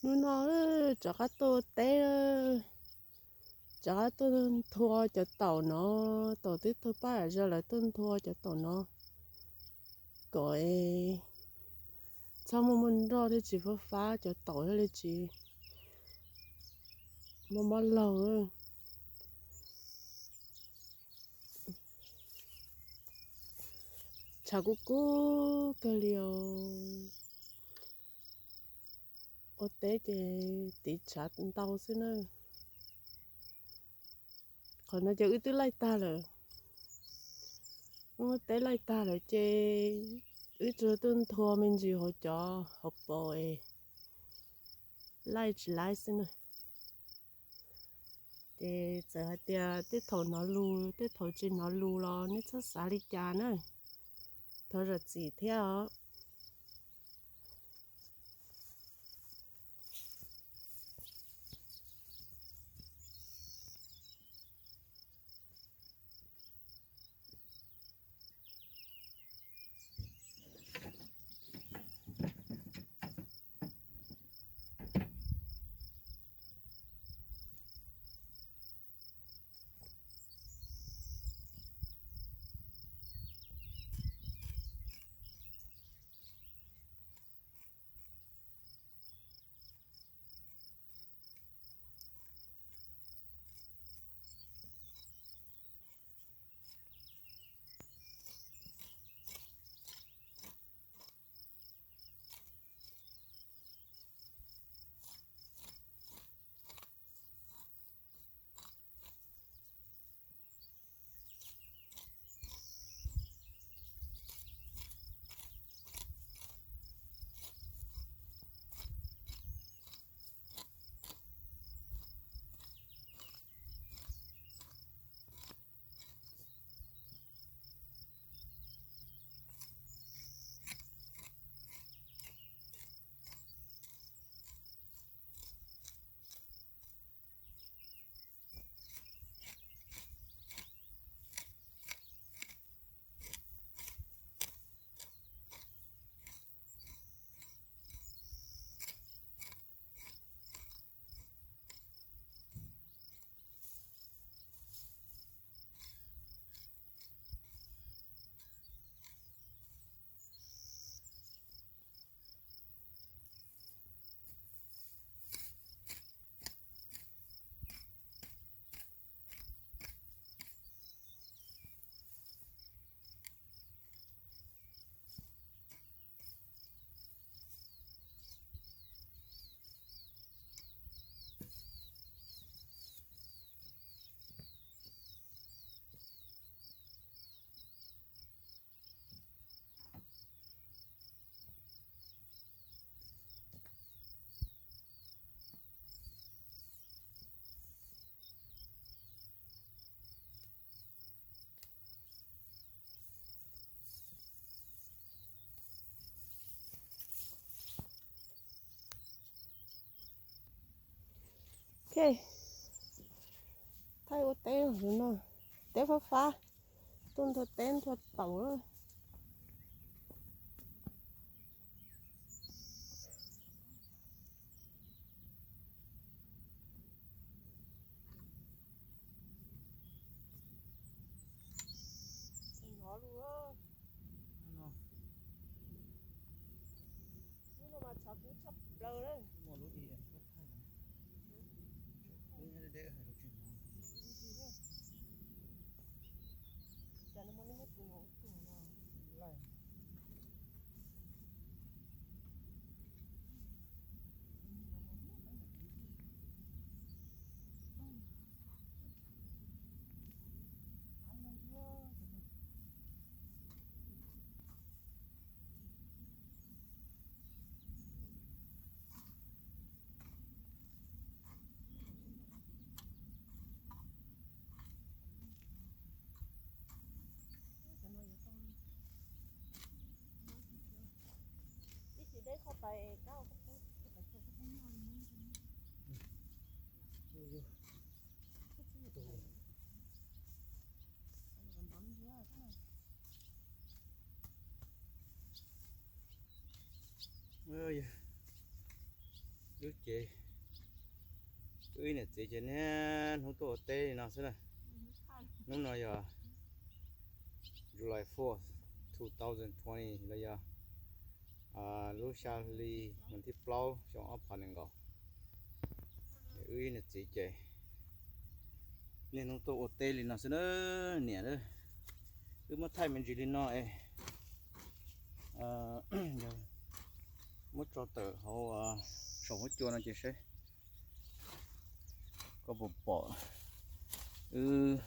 Hnub no rov qab tuaj teb, rov qab tuaj nthua cov taum no, taum twb tuag paj zog lawv tuaj nthua cov taum no kom txhob muaj muaj nroj thiaj tsis fab fab, cov taum thiaj li tsis mob mob laug. Tshav kub kub kawg li os. Ua teb ces tiv tshav ntau xwb na. Qhov no ces wb twb laij tag lawm. Wb muab teb laij tag lawm ces wb tsuas tuaj nthua me ntsis hauv cov hauv paus es laij tsis laij xwb na. Ces txawm hais tias tej thaum hnov lus tej thaum tsis hnov lus los nej txhob xav li cas na. Thov zam txim thiab os. Ok, thaij ua teb no, teb fab fab, tuaj nthua teb nthua taum. Hnov lus, hnub no mas tshav kub tshaj plaws lawm. Cas no mas nej muab tus no ua tus no. Ib tsis deb qhov tais kab, Lub cev, wb ib niam txiv ces niaj hnub tuaj ua teb li no xwb na. Hnub no yog July fourth, two thousand twenty los yog lub xya hli vas thib plaub xyoo ob phav nees nkaum. Wb ib niam txiv ces niaj hnub tuaj ua teb li no xwb na niam. Wb muab thaij me ntsis li no es muab tso tawm hauv saum huab cua no ces saib koj puas pom. Wb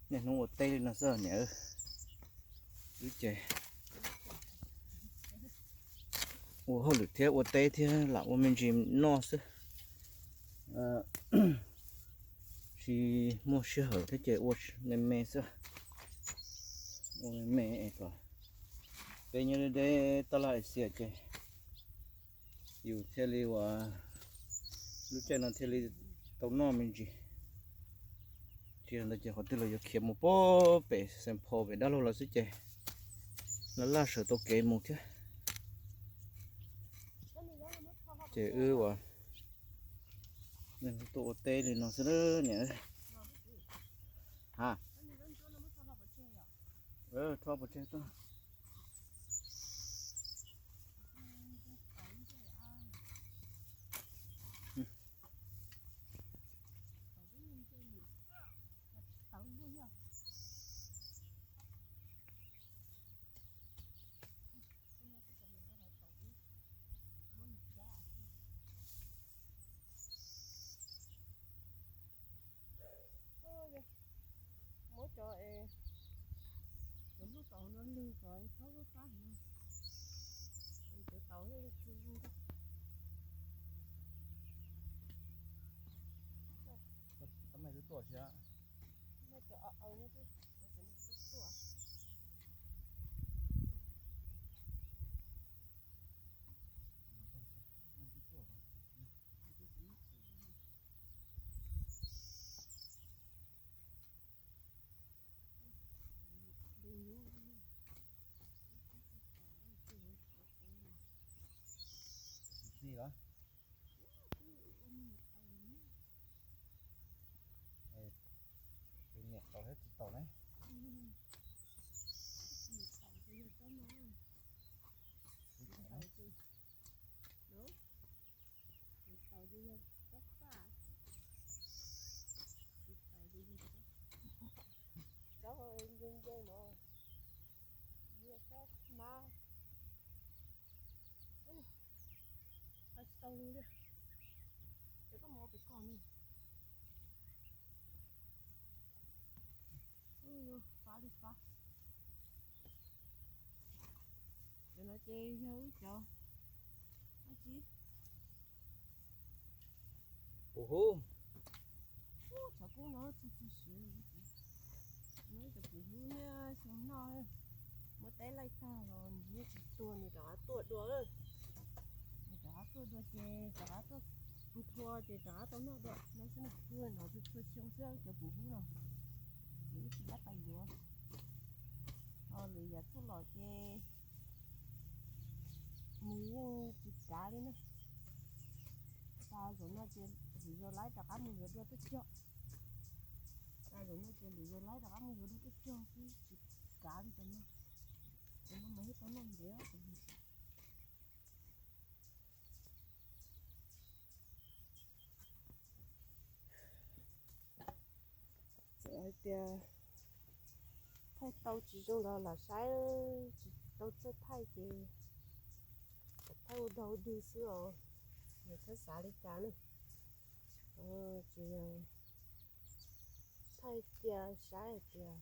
niaj hnub ua teb li no xwb niam. Wb ces ua hauj lwm thiab ua teb thiab lam ua me ntsis noj xwb. Tsis muaj sij hawm thiab ces ua me me xwb. Ua me me es kom peb nyob deb deb taj laj Asia ces yus thiaj li ua, lub caij no thiaj li tau noj me ntsis. Tsis yog ntawd ces qhov twg los yuav khiav mus pem Saint Paul pem dab laug lawm xwb ces laj laj sawv tau kev mus thiab. Ces wb ua, tuaj ua teb li no xwb niam. Ha, rho pov tseg tuaj. Muab cov, cov nplooj taum no lwg kom txhob fab fab heev, cov taum thiaj li txi ntag. Maj cov aws no xwb, cov tseem tuaj. Txi los? Tus niam taus thiab tsis taus ne? Tsis taus ces yog tsob faj, tsis taus ces yog tsob, tsob nce nce no, yog tsob hmab. Tsis tau lus li. Ces koj mus ua pem koj ne. Fab li fab. Cov no ces yog wb cov, dab tsi, pum hub. Tshav kub no txog txog siav, no cov pum hub niaj xyoo noj, muab teb laij tag los nws yeej tsis tuag, nws rov qab tuaj dua. Nws rov qab tuaj dua ces rov qab tuaj nthua ces rov qab tau noj dua no xwb na. Nov txhua xyoo xwb cov pum hub no, nws yeej tsis lab pais yuav. Ho lwm yam txuj lom ces nws yeej tsis kav li na. Tas zaum no ces lwm zaus lawv rov qab mus yuav dua tuaj cog. Tas zaum no ces lwm zaus lawv rov qab mus yuav dua tuaj cog xwb, tsis kav li cov no. Cov no mas yeej tau noj ntev. Txawm hais tias thaij tau tsis zoo los lam saib, tsis tau txawj thaij ces thaij ua dog ua dig xwb os. Yus txhob xav li cas na. Tsis yog thaij cia saib hais tias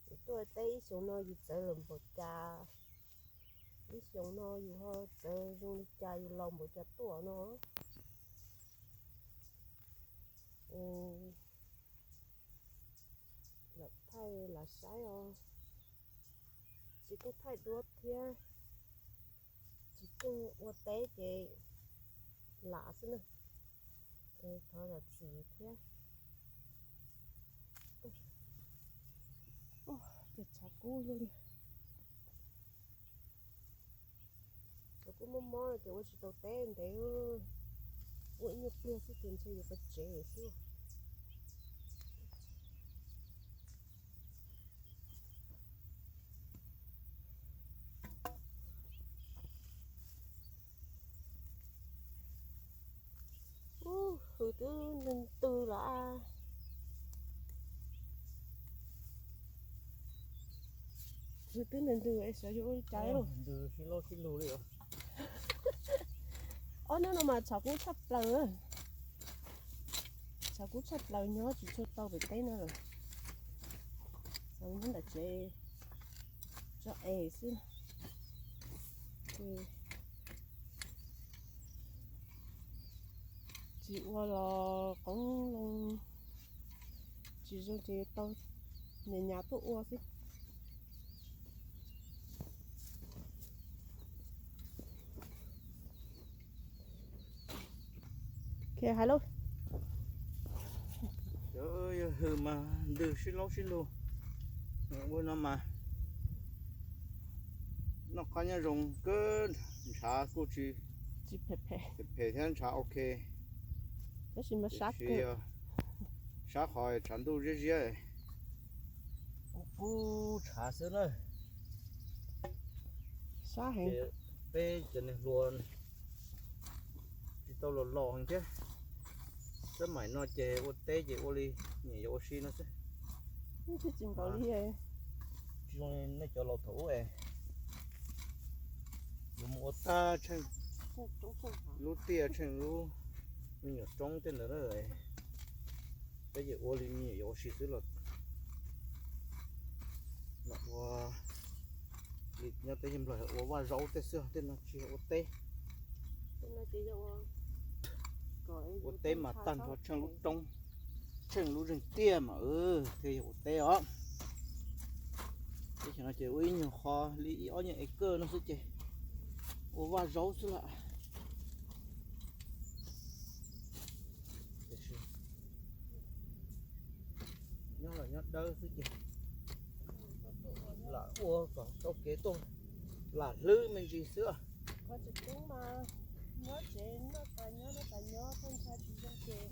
yus tuaj teb ib xyoos no yus txawv lawm npaum cas, ib xyoos no yus ho txawv zoo li cas, yus laus npaum cas tuaj no. Lam thaij lam saib os. Tsis tau thaij duab thiab, tsis tau ua teb ces lam xwb na. Thov zam txim thiab. Ces tshav kub luaj li. Tshav Kuj mob mob ces ua tsis tau teb ntev, ua ib nyuag pliag xwb ces ntshe yuav pov tsev xwb. Ub, hws twb ntws ntws lawm. Hws twb ntws ntws es xyov yuav ua li cas. Ntws sib laub sib lug li. Ob hnub no mas tshav kub tshaj plaws. Tshav kub tshaj plaws, nyob tsis tshua tau pem teb no lawm. Xav nyob nram tsev tso es xwb. Tsis ua los qoob loo tsis zoo ces tau nyas nyas tuaj ua xwb. Hais lauj. Yog hws mas ntws sib laub sib lug. Ua no mas noj qab nyob zoo kawg, ntshav kuj tsis phem thiab, ntshav ok. Tab sis mas sab kawg, sab qhov tshav ntuj ziab ziab, kub kub tshav xwb na. Sab heev. Peb cov neeg hluas tsis tau los los heev thiab. Sab maim no ces ua teb ces ua li nyiam yuav ua si no xwb. Tsis npaum li, tsis zoo li nej cov laus thaum ub es yuav mus ua tag tsheej lub tiaj tsheej lub me nyuam roob tej ntawd na. Peb ces ua li me nyuam yuav ua si xwb los, los ua li nyob teb chaws Nplog ua vaj zaub tej xwb, tej no tsis yog ua teb. Ua teb mas tag nrho tsheej lub roob, tsheej lub zeeg tiaj mas thiaj yog ua teb os. Teb chaws no ces ua ib nyuag qho li ib ob nyuag acre no xwb ces ua vaj zaub xwb lawm. Nyob los nyob dawb xwb ces lam ua kom tau kev tuaj lam hlwb me ntsis xwb. Qhov tseem ceeb mas nyob tsev noj tas nyob noj tas nyob thaj ntsha tsis zoo ces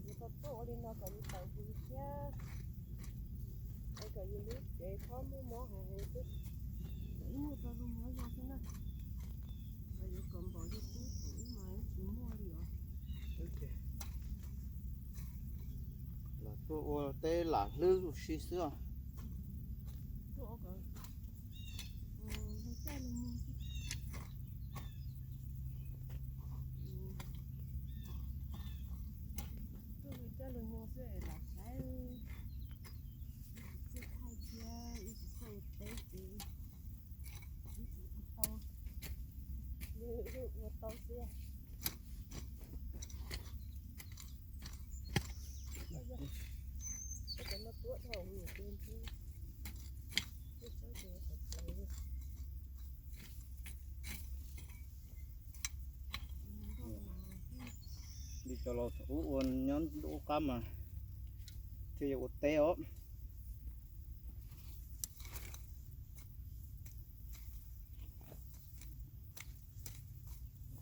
yuav tau tuaj ua li no kom yus tawm hws thiab, es kom yus lub cev txhob muaj mob heev heev xwb. Kom ib nyuag rau zoo nyob zoo xwb na. Los yuav kom npaum li qub thaum ub mas tsis muaj li os. Los tuaj ua teb lam hlwb ua si xwb os. Tuaj ua kom luag caij luag nyoog xwb. Tuaj luag caij luag nyoog xwb es lam saib ib tsis txawj thaij thiab ib tsis txawj ua teb ces ib tsis ua tau, ua tau xwb. Cov no tuaj dhau mus ces ntshe twb txawb ces tawm plaws li. Li cov laus thaum ub ua nyob ntuj qab mas thiaj yuav ua teb os.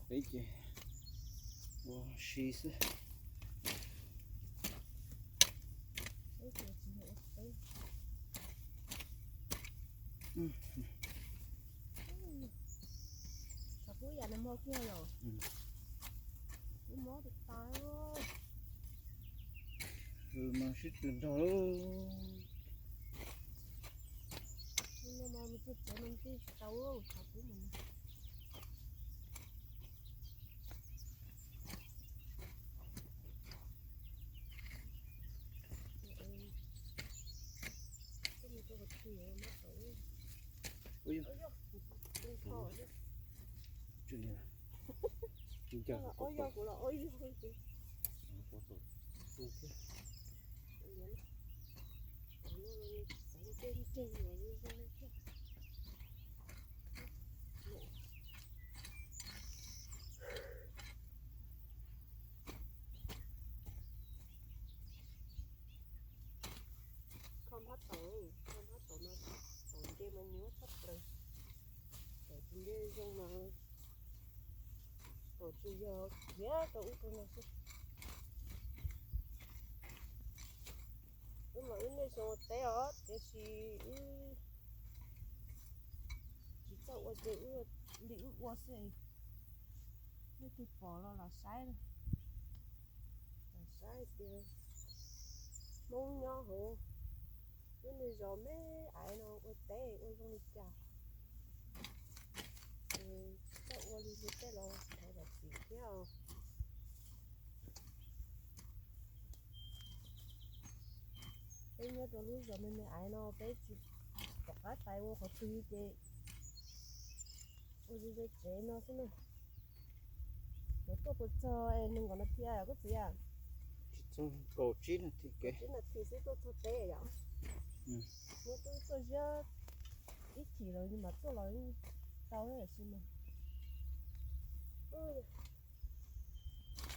Peb ces ua si xwb. Tshav kub yam no mob kiag yom? Kub mob tas tas. Hws mas sib tw nrog lawm. No mas mus txog tsev no tij tsis tau tshav kub mus. Kho phab taum, kho phab taum no, taum ntse mas nyuaj tshaj plaws. Taum ntse zoo mas Tsuas yog khiav rau ub rau no xwb. Wb mas wb niaj xyoo ua teb os, tiam sis wb tsis txawj ua ces wb li wb ua xwb. Leej twg pom los lam saib, lam saib tias Hmoob nyob hauv lub niag zos me aiv no ua teb ua zoo li cas. Txawj ua li tej los thov zam txim thiab os. Peb nyob rau lub zos me me aiv no peb tsis pom qab tais ua qhov twg ces ua ze ze tsev no xwb na. Yuav tuaj puas txog nees nkaum nas this koj txiv? Tsis txog, kaum tsib nas this kev. Tsib nas this xwb tuaj txog teb yom. Hnub twb tuaj ziab ib chim los yus mam tuaj los tau thiab tab sis mas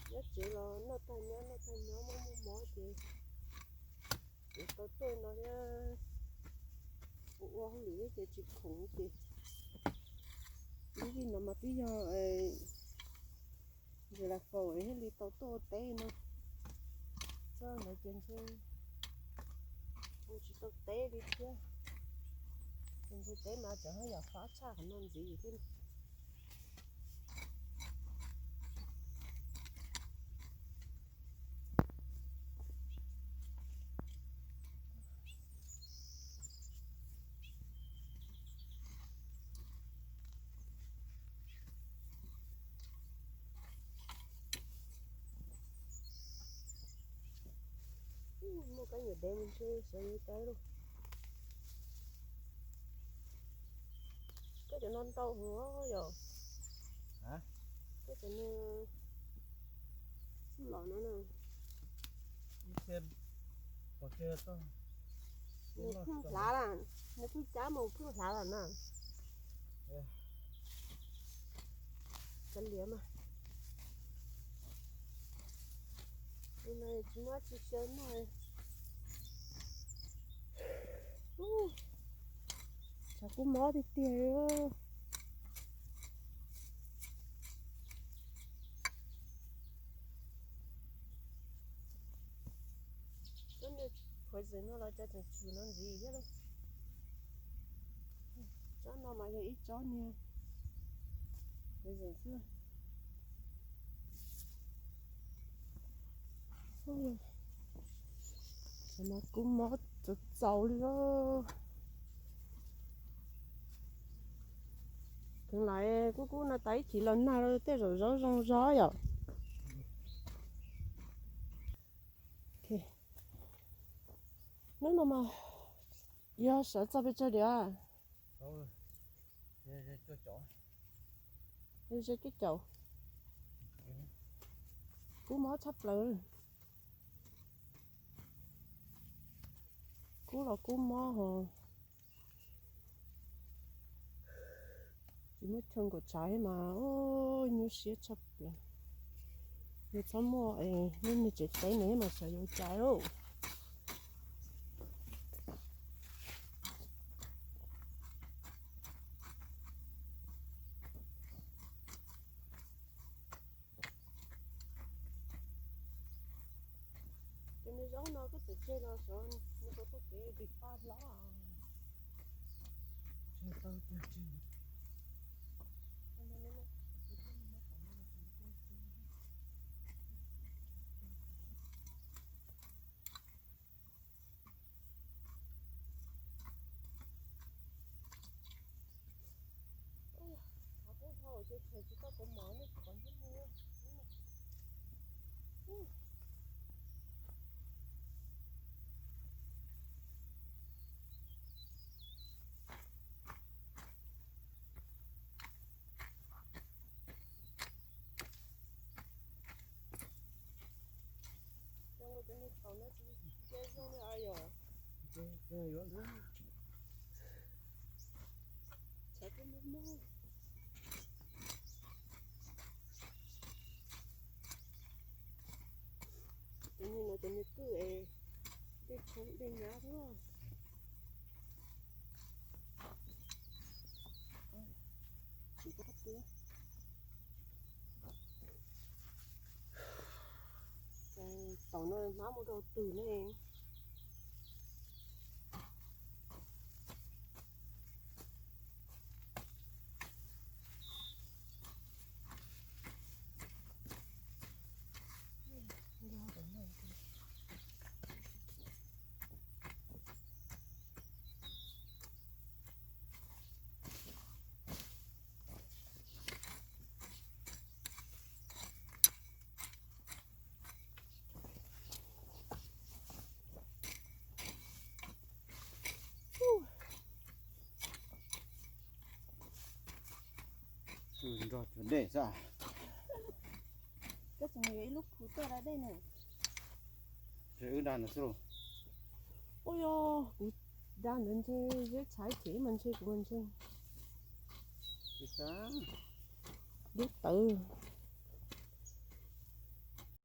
nyob tsev los noj tag nyob noj tag nyob muaj muaj mob ces tsis tau tuaj no thiab. Ua ua hauj lwm ces tsis khoom ces lub vij no mas twb yog ntsis lam faus thiaj li tau tuaj ua teb no. Txog ntawd ces ntshe ua tsis tau teb li thiab. Ces ntshe teb mas tseem haj yam fab tshaj qhov no ntxiv thiab. Muaj kab nyuam dev mus ntshe sawv yuav cai lauj. Koj cov no ntau heev yom? Koj cov no los no na. Nws pheej hlav lawm, nws pheej cab mus pheej hlav lawm na. Cov liam mas, tus no tsis muaj tsis xyaw noj. Tshav kub mob tiag tiag li. Tsob niag poison no los cas tseem tshwm no ntxiv thiab lauj. Tsob no mas yog ib tsob niag poison xwb. Tshav no kub mob txaus txaus li lauj. Kheev lawm kub kub no tas ib chim los nag rau tej zaum zaub zoo zog yom. Hnub no mas yog sawv txog pes tsawg diam? Ze cuaj caum. Kub mob tshaj plaws. Kub los kub mob hos tsis muaj chaw nkaum tshav thiab mas nyuaj siab tshaj plaws. Yus txhob muaj es nej niag tsev teb no thiab mas xyov yuav ua cas lauj. Ces nws zaub no koj txawm tseg los xyov nws puas tau kev dim paj hlob. Qhov kub dhau ces tshais tsis tau kaus mom nej tsis pom ntsej muag. Cov niag taum no tsis nce zoo li os yom. Tshav kub mob mob. Cov niag no cov niag kwj es dej tshoob dej nyab xwb. Tsis tau qab twg. Taum no hmab mus rau twg ne? Nrog cuag dej xwb. Koj tseem yuav ib lub phuv tuaj da dej ne. Wb da ntawd xwb los? Ua yog kuv da ntawd ntshe zeb tshaib ces mas ntshe kuv mas ntshe. Dub tawv.